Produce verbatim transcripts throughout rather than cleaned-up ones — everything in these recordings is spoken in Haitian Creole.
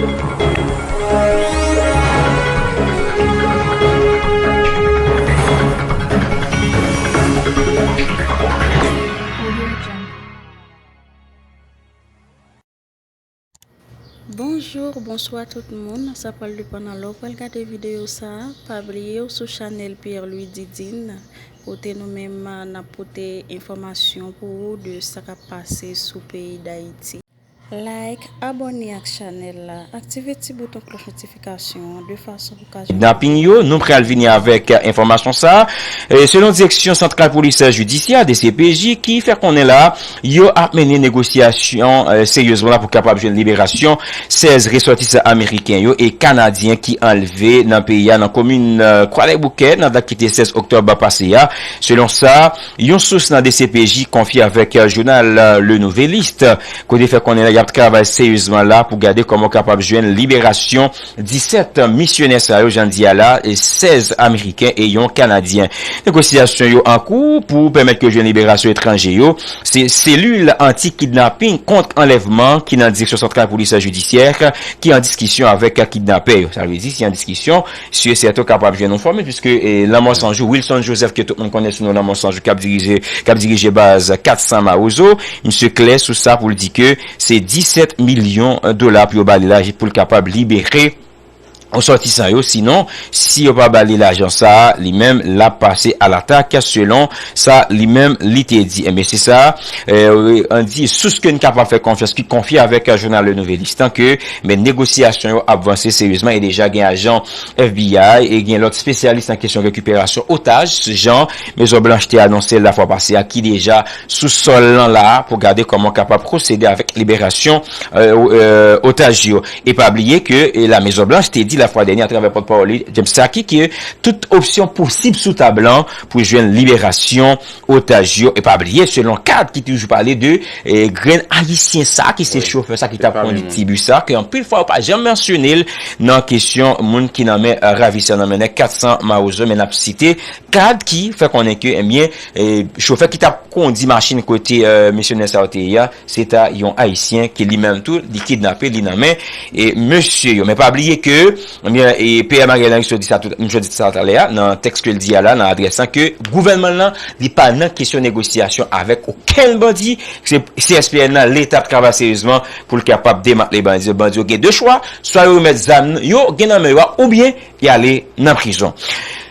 Bonjou, bonswa tout moun. Sa pral depann nan lè w pral gade videyo sa a. Pa bliye w sou chanèl Pierre Louis Didine, kote nou menm n ap pote enfòmasyon pou ou de sa k ap pase sou peyi Dayiti. Like, abòne ak chanèl la, aktive ti bouton klòch notifikasyon an de fason pou ka jwenn Kidnaping yo, nou pral vini avèk enfòmasyon sa a. E, selon Direksyon Santral Polis Jidisyè, D C P J, ki fè konnen la, yo ap mennen negosyasyon, e, seryezman la pou kapab jwenn liberasyon sèz resòtisan ameriken yo e kanadyen ki anlve nan peyi a, nan komin, e, Kwadèboukè, nan dat ki te sèz oktòb pase a. Selon sa, yon sous nan D C P J konfye avèk, e, jounal, e, Le Nouvelliste, kote fè konnen la, y ap travay seryezman la pou gade kòman yo kapab jwenn liberasyon disèt misyonè sa yo, jan n di a la, e sèz ameriken e yon kanadyen. Negosyasyon yo an kou pou pèmèt ke yo jwenn liberasyon etranje yo. Se selil anti-kidnaping kont anlèvman ki nan Direksyon Santral Polis Jidisyè ki an diskisyon avèk kidnapè yo. Sa vle di, si an diskisyon, si yo sèten kapab jwenn yon fòmil, piske, e, Lanmò San Jou, Wilson Joseph, ke tout moun konnen sou non Lanmò San Jou, k ap dirije, k ap dirije baz kat san Mawozo, misye klè sou sa pou l di ke se disèt milyon dola pou yo ba li la pou l kapab libere resòtisan yo. Sinon, si yo pa ba li lajan sa a, li menm, l ap pase alatak, selon sa li menm, li te di. Enben, se sa, e, an di, sous ke n kapab fè konfyans, ki konfye avèk, e, jounal Le Nouvelliste, ke, men, negosyasyon yo ap vanse seryezman, e deja gen ajan F B I e gen lòt espesyalis nan kesyon rekiperasyon otaj, jan Mezon Blanch te anonse l lafwa pase a, ki deja sou sòl lan la a pou gade kòman kapab pwosede avèk liberasyon, e, e, otaj yo. E pa bliye ke, e, La Mezon Blanch te di lafwa dènyè atravè pòtpawòl li, Jen Psaki, ke tout opsyon posib sou tab lan pou jwenn liberasyon otaj yo. E pa bliye, selon kad ki toujou pale de, e, grenn ayisyen sa, ki se chofè sa ki t ap kondui ti bis sa, ke anpil fwa yo pa janm mansyone l nan kesyon moun ki nan men, e, ravisè, nan men nèg kat san Mawozo, men n ap site kad ki fè konnen ke, ebyen, e, chofè ki t ap kondui machin kote, e, misyonè sa yo te ye a, se ta yon Ayisyen ke li menm tou, li kidnape, li nan men, e, mesye yo. Men pa bliye ke, ebyen, e, P M Ariel Henry sot di sa tout, m sot di sa talè a, nan tèks ke l di a la, nan adrès lan, ke gouvènman l lan, li pa nan kesyon negosyasyon avèk okenn bandi. Se C S P N nan, Leta ap travay seryezman pou l kapab demantle bandi yo. Bandi yo gen de chwa, swa yo remèt zam yo gen nan men yo a, oubyen y ale nan prizon.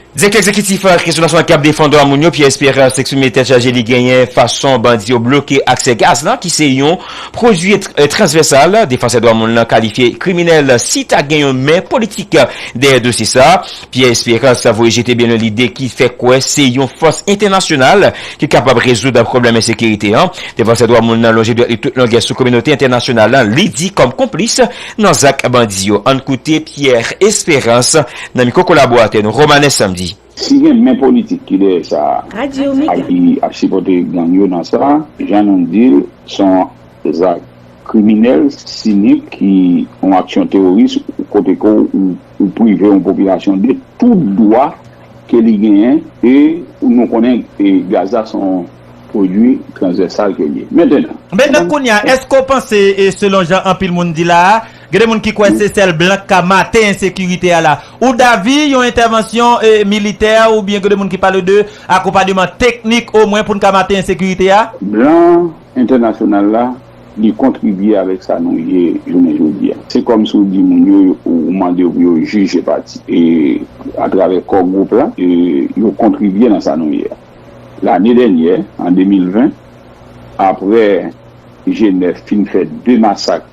Direktè egzekitif Rezo Nasyonal k ap defann dwa moun yo, Pierre Espérance, eksprime tèt chaje li genyen fason bandi yo bloke aksè gaz lan, ki se yon pwodui tr-, e, transvèsal. Defansè dwa moun lan kalifye kriminèl si ta gen yon men politik dèyè dosye sa a. Pierre Espérance voye jete byen lwen lide ki fè kwè se yon fòs entènasyonal ki kapab rezoud pwoblèm ensekirite an. Defansè dwa moun nan lonje dwèt li tout longè sou kominote entènasyonal lan, li di kòm konplis nan zak bandi yo. Ann koute Pierre Espérance nan mikwo kolaboratè nou Romanes Samdi. Si gen men politik ki dèyè sa a, ak ki ap sipòte gang yo nan sa, jan nou di l, se yon zak kriminèl, sinik, ki yon aksyon teworis, kote ke ou, ou prive yon popilasyon de tout dwa ke li genyen, e nou konnen, e gaz la se yon pwodui transvèsal ke l ye. Mentenan, mentenan, kounye a, èske w panse, e selon jan anpil moun di la a, gen de moun ki kwè se sèl blan k ka mate ensekirite a la? Ou davi yon entèvansyon, e, militè, oubyen gen de moun ki pale de akonpayman teknik, omwen, pou n ka mate ensekirite a? Blan entènasyonal la, li kontribye avèk sa nou ye jounen jodi a. Se kòmsi w di moun yo, ou mande yo pou yo jije pati. E atravè kò gwoup la, e yo kontribye nan sa nou ye a. Lane dènyè, an de mil ven, apre Jenèf fin fè de masak,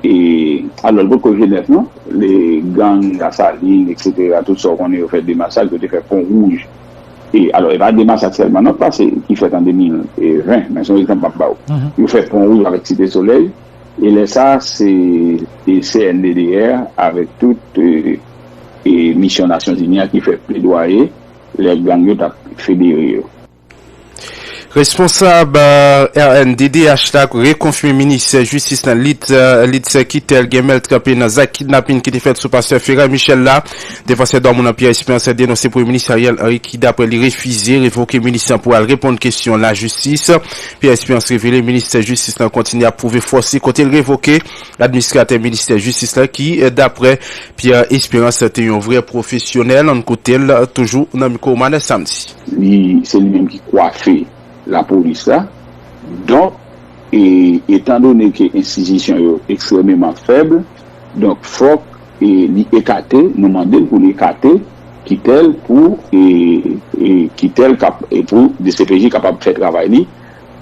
e, alò, l potko Jenèf non, le gang Lasalin, etsetera, tout sa w konnen, yo fè de masak, yo te fè Pon Wouj. E, alò, e pa de masak sèlman non, pase, ki fèt an de mil ven, men se yon egzanp m ap ba w. Yo fè Pon Wouj avèk Site Solèy, e lè sa a, se, e, C N D D R avèk tout, e, e misyon Nasyonzini an ki fè pledwaye lè gang yo t ap federe yo. Responsab, euh, R N D D H la rekonfime minis jistis lan, Lit, euh, Litz Quitel, gen men l tranpe nan zak kidnapin ki te fèt sou pastè Ferrand Michel la. Defansè dwa moun nan Pierre Espérance denonse Premye Minis Ariel Henry ki, daprè li, refize revoke minis lan pou al reponn kesyon lajistis. Pierre Espérance revele minis jistis lan kontinye ap pwouve fòs li kote l revoke administratè ministè jistis la ki, daprè Pierre Espérance, te yon vrè pwofesyonèl. Ann koute l toujou nan mikwo Manès Samdi. Li, se li menm ki kwafe lapolis la. Donk, e, etandone ke enstitisyon yo ekstrèmeman fèb, donk fòk, e, li ekate, nou mande l pou li ekate Quitel pou, e, e, Quitel kap, e pou D C P J kapab fè travay li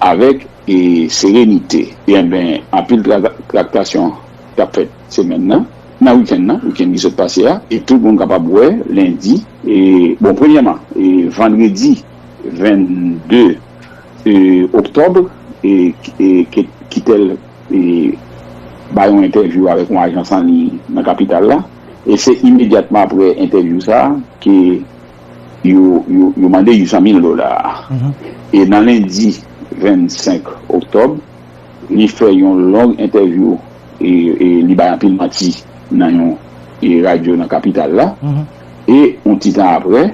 avèk, e, serenite. Enben, anpil tra-, traktasyon k ap fèt semèn nan, nan wikenn nan, wikenn ki sot pase a, e tout moun kapab wè lendi, e, bon, premyèman, e, vandredi vennde, e, oktòb, e, e, Ke-, Quitel, e, bay yon entèvyou avèk yon ajans an liy nan kapital la, e se imedyatman apre entèvyou sa a ke yo, yo, yo mande uit san mil dola a. E nan lendi vennsenk oktòb, li fè yon long entèvyou, e, e li bay anpil manti nan yon, e, radyo nan kapital la. E yon ti tan apre,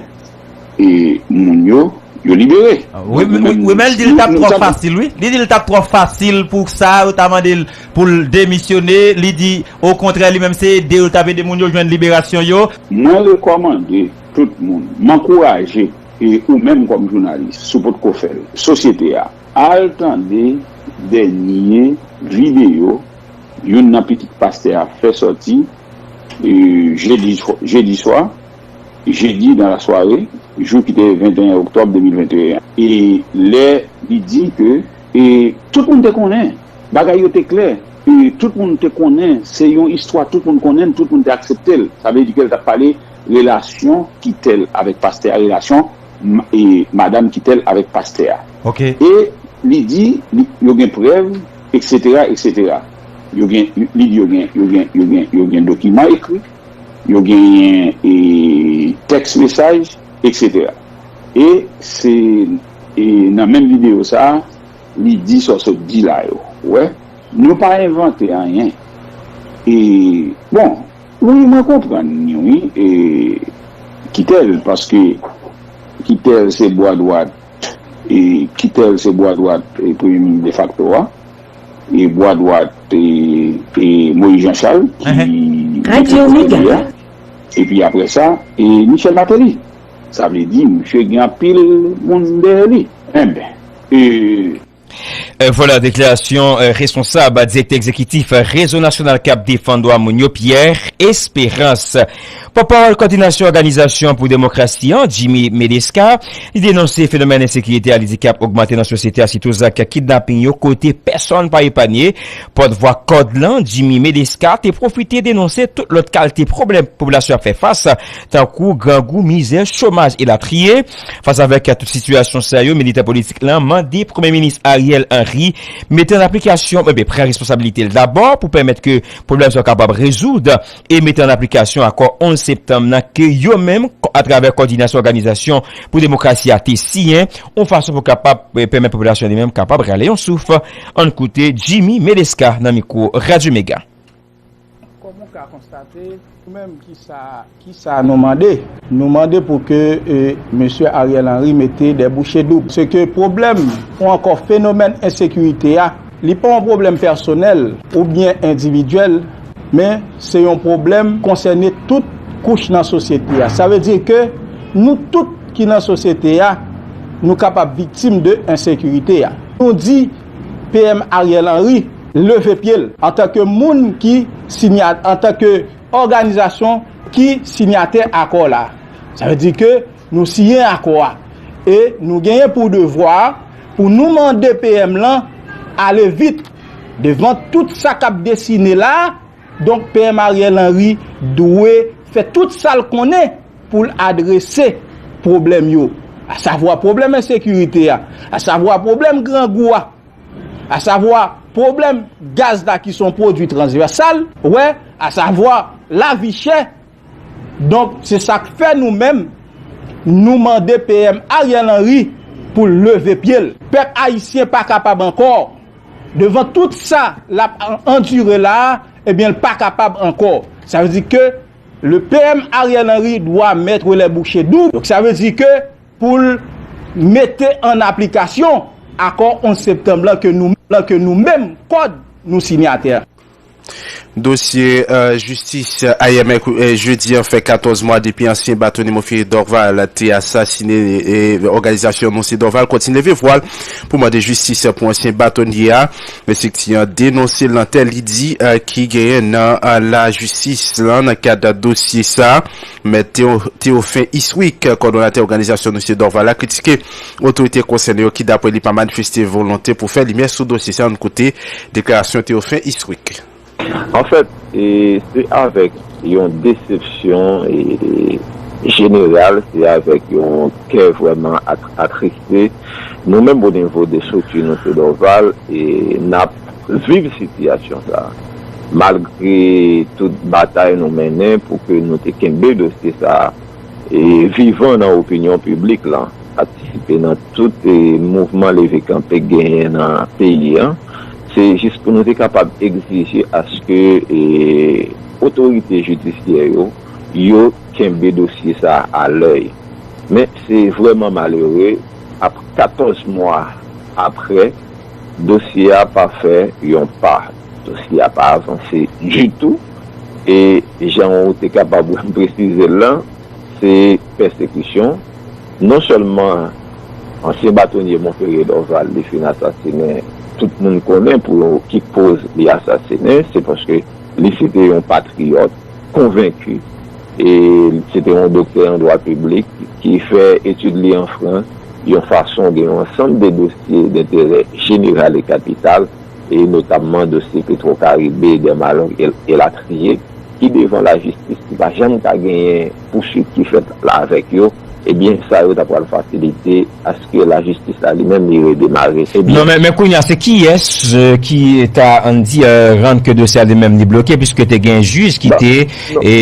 e moun yo, yo libere. Wi, men li di l t ap twò fasil, wi. Li di l t ap twò fasil pou sa, yo ta mande l pou l demisyone. Li di, okontrè, li menm se ede yo, l t ap ede moun yo jwenn liberasyon yo. Mwen rekòmande tout moun, m ankouraje, e ou menm kòm jounalis, si w potko fè l, sosyete a, al tande dènye videyo, youn nan pitit pastè a fè sòti, e, jedi swa, jedi swa, jedi nan lasware, jou ki te venteyen oktòb de mil venteyen. E lè li di ke, e, tout moun te konnen, bagay yo te klè, e, tout moun te konnen, se yon istwa tout moun konnen, tout moun te aksepte l. Sa vle di ke l t ap pale relasyon Quitel avèk pastè a, relasyon m-, e, madanm Quitel avèk pastè a. E li di, li, yo gen prèv, etsetera, etsetera. Yo gen, li di yo gen, yo gen, yo gen, yo gen dokiman ekri, yo genyen, e, tèks mesaj, etsetera. E se, e, nan menm videyo sa a, li di sa w sot di la yo. Ou wè, nou pa envante anyen. E, bon, wi, mwen konprann li, wi, e, Quitel, paske Quitel se bwa dwat, e, Quitel se bwa dwat, e, premye minis defakto a, e, bwa dwat, e, e, Moïse Jean Charles, ki, ki prezidan peyi a. Epi apre sa, e, Michel Martelly. Sa vle di, misye gen anpil moun dèyè li. Enben, e, E, vwala deklarasyon, e, responsab, direktè egzekitif, e, Rezo Nasyonal k ap Defann Dwa Moun yo, Pierre Espérance. Pòtpawòl kòdinasyon òganizasyon pou demokrasi an, Jimmy Medesca, li denonse fenomèn ensekirite a, li di k ap ogmante nan sosyete a, sitou zak kidnaping yo, kote pèsòn pa epanye. Pòtvwa kòd lan, Jimmy Medesca, te pwofite denonse tout lòt kalte pwoblèm popilasyon ap fè fas, tankou grangou, mizè, chomaj, elatriye. Fas avèk tout sitiyasyon sa yo, militan politik lan mande Premye Minis Ariel Henry mete an aplikasyon, enben, pran responsabilite l dabò pou pèmèt ke pwoblèm sa yo kapab rezoud e mete an aplikasyon akò onz septanm nan ke yo menm, atravè kòdinasyon òganizasyon pou demokrasi a, te siyen, yon fason pou kapab, eh, pèmèt popilasyon li menm kapab rale yon souf. Ann koute Jimmy Medesca nan mikwo Radyo Mega. Kòm ou ka konstate, nou menm, kisa, kisa nou mande? Nou mande pou ke, e, mesye Ariel Henry mete de bouche doub. Se ke pwoblèm ou ankò fenomèn ensekirite a, li pa yon pwoblèm pèsonèl oubyen endividyèl, men se yon pwoblèm konsène tout kouch nan sosyete a. Sa vle di ke nou tout ki nan sosyete a, nou kapab viktim de ensekirite a. Nou di P M Ariel Henry leve pye l antanke moun ki sinya, antanke òganizasyon ki sinyatè akò la. Sa vle di ke nou siyen akò a e nou genyen pou devwa pou nou mande P M lan ale vit devan tout sa k ap desine la. Donk, P M Ariel Henry dwe fè tout sa l konnen pou l adrese pwoblèm yo, asavwa pwoblèm ensekirite a, asavwa pwoblèm grangou a, asavwa pwoblèm gaz la ki se yon pwodui transvèsal, wè, asavwa lavi chè. Donk, se sa k fè nou menm, nou mande P M Ariel Henry pou l leve pye l. Pèp ayisyen pa kapab ankò. Devan tout sa l ap andire la a, ebyen, l pa kapab ankò. Sa vle di ke le P M Ariel Henry doit mettre les bouchées doubles. Donk, sa vle di ke pou l mete an aplikasyon akò onz septanm lan ke nou, lan ke nou menm, kòd, nou sinyatè. Dosye jistis, ayè mèkredi an fè katòz mwa depi ansyen batonye Monferrier Dorval te asasinen. Òganizasyon Monferrier Dorval kontinye leve vwa l pou mande jistis pou ansyen batonye a. Estrikti an denonse lantè li di ki genyen nan lajistis lan nan kad dosye sa a. Mèt Théophane Iswick, kòdonatè òganizasyon Monferrier Dorval la, kritike otorite konsène yo ki, dapre li, pa manifeste volonte pou fè limyè sou dosye sa a. Ann koute deklarasyon Théophane Iswick. Anfèt, se avèk yon desepsyon jeneral, se avèk yon kè vrèman atriste. Nou menm, o nivo de estrikti Monferrier Dorval, n ap viv sitiyasyon sa a. Malgre tout batay nou mennen pou ke nou te kenbe dosye sa a vivan nan opinyon piblik lan, patisipe nan tout mouvman leve kanpe k genyen nan peyi an, se jis pou nou te kapab egzije aske otorite jidisyè yo, yo kenbe dosye sa a alèy. Men se vrèman malere, ap katòz mwa apre, dosye a pa fè yon pa. Dosye a pa avanse ditou. E jan ou te kapab wè m presize l lan, se pèsekisyon. Non sèlman ansyen batonye Monferrier Dorval li fin asasinen, tout moun konnen pou ki koz li asasinen, se paske li se te yon patriyòt konvenki. E se te yon doktè an dwa piblik ki fè etid li an Frans, yon fason gen yon ansanm de dosye denterè jeneral e kapital, e notamman dosye Petro Caribe, Dermalog e, elatriye, ki devan lajistis, ki pa janm ka genyen pouswit ki fèt la avèk yo, ebyen, sa yo ta pral fasilite aske lajistis la li menm li redemare. Ebyen, non, men, men kounye a, se kiyès ki ta, ann di, rann ke dosye a li menm li bloke, piske te gen jij ki te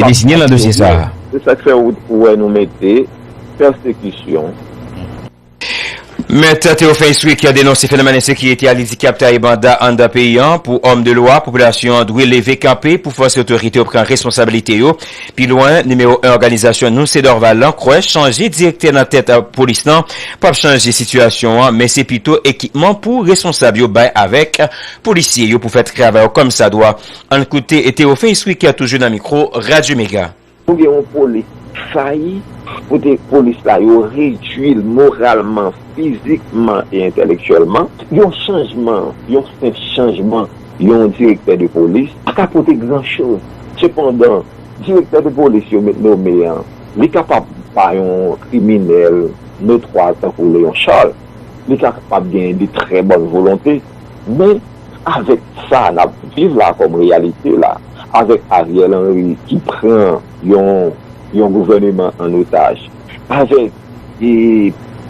desiyen nan dosye sa a? Se sa k fè ou wè nou mete pèsekisyon. Mèt Théophane Iswick denonse fenomèn ensekirite a, li di k ap taye banda anndan peyi an. Pou òm de lwa, popilasyon an dwe leve kanpe pou fòse otorite yo pran responsabilite yo. Pi lwen, nimewo en òganizasyon Monferrier Dorval lan kwè chanje direktè nan tèt polis lan p ap chanje sitiyasyon an, men se pito ekipman pou responsab yo bay avèk polisye yo pou fè travay yo kòmsadwa. Ann koute Théophane Iswick toujou nan mikwo Radyo Mega. Nou gen yon polis fayi, kote polis la yo redui l moralman, fizikman e entèlektyèlman. Yon chanjman, yon senp chanjman yon direktè de polis pa ka pote gran choz. Sepandan, direktè de polis yo met nome an, li kapab pa yon kriminèl notwa tankou Léon Charles. Li kapab gen de trè bòn volonte, men avèk sa n ap viv la kòm reyalite la, avèk Ariel Henry ki pran yon yon gouvèneman an otaj, avèk e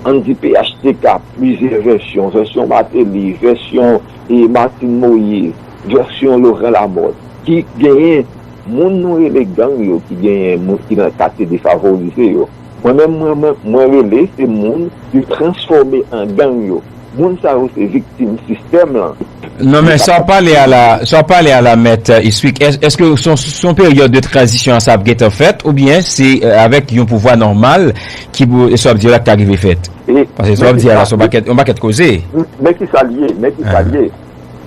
ann di P H T K, plizyè vèsyon, vèsyon Martelly, vèsyon e Martine Moïse, vèsyon Laurent Lamothe, ki genyen moun nou rele gang yo ki genyen moun ki nan katye defavorize yo. Mwen menm mwen mwen mwen rele se moun yo transfòme an gang yo. Moun sa yo se viktim sistèm lan. Non men sa w pale a la, sa w pale a la mèt Iswick, èske se yon peryòd de tranzisyon sa ap gentan fèt oubyen se avèk yon pouvwa nòmal ki pou sa w ap di a la k ta rive fèt? Paske sa w ap di a la se yon pakèt koze. Men kisa l ye, men kisa l ye.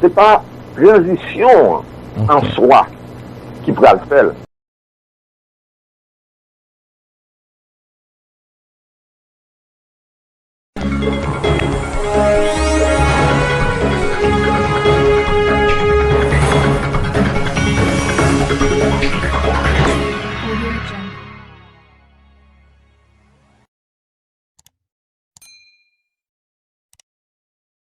Se pa tranzisyon an an swa ki pral fè l.